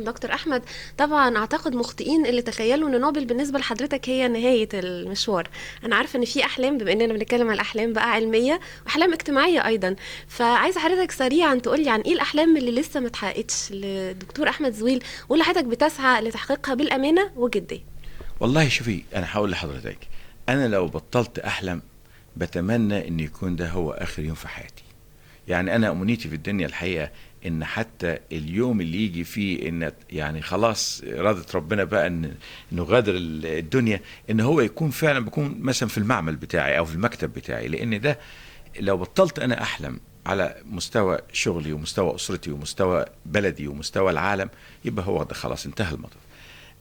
دكتور أحمد، طبعا أعتقد مخطئين اللي تخيلوا أن نوبل بالنسبة لحضرتك هي نهاية المشوار. أنا عارفة أن في أحلام، بما أننا بنتكلم على الأحلام بقى علمية وأحلام اجتماعية أيضا، فعايزة حضرتك سريعا تقولي عن إيه الأحلام اللي لسه ما اتحققتش للدكتور أحمد زويل واللي حضرتك بتسعى لتحقيقها بالأمانة وجدية. والله شوفي، أنا هقول لحضرتك، أنا لو بطلت أحلم بتمنى أن يكون ده هو آخر يوم في حياتي. يعني أنا أمنيتي في الدنيا الحقيقة إن حتى اليوم اللي يجي فيه إن يعني خلاص إرادة ربنا بقى إن نغادر الدنيا، إن هو يكون فعلا بكون مثلا في المعمل بتاعي أو في المكتب بتاعي، لأن ده لو بطلت أنا أحلم على مستوى شغلي ومستوى أسرتي ومستوى بلدي ومستوى العالم، يبقى هو ده خلاص انتهى المطاف.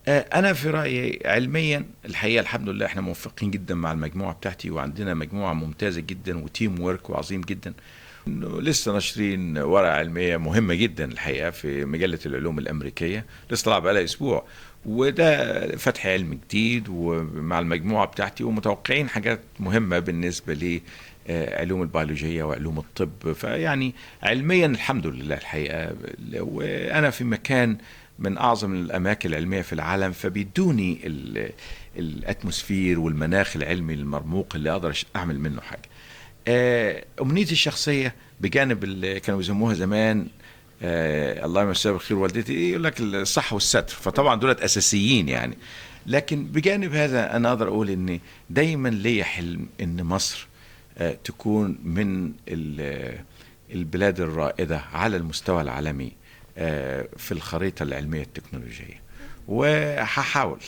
أنا في رأيي علميا الحقيقة الحمد لله إحنا موفقين جدا مع المجموعة بتاعتي، وعندنا مجموعة ممتازة جدا و team work وعظيم جدا. لسه ناشرين ورقة علمية مهمة جدا الحقيقة في مجلة العلوم الأمريكية، لسه طالعة بقالها أسبوع، وده فتح علم جديد ومع المجموعة بتاعتي، ومتوقعين حاجات مهمة بالنسبة ل علوم البيولوجية وعلوم الطب. فيعني علميا الحمد لله الحقيقة، وأنا في مكان من أعظم الأماكن العلمية في العالم، فبيدوني الأتموسفير والمناخ العلمي المرموق اللي أقدر أعمل منه حاجة. أمنيتي الشخصية بجانب اللي كانوا بيسموها زمان، الله يمسيها بالخير والدتي، يقول لك الصحة والستر، فطبعا دولت أساسيين يعني. لكن بجانب هذا أنا أقدر أقول إن دايما ليا حلم إن مصر تكون من البلاد الرائدة على المستوى العالمي في الخريطة العلمية التكنولوجية، وهحاول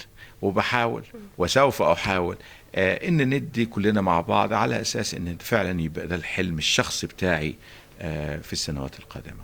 وبحاول وسوف أحاول إن ندي كلنا مع بعض على أساس إن فعلا يبقى ده الحلم الشخصي بتاعي في السنوات القادمة.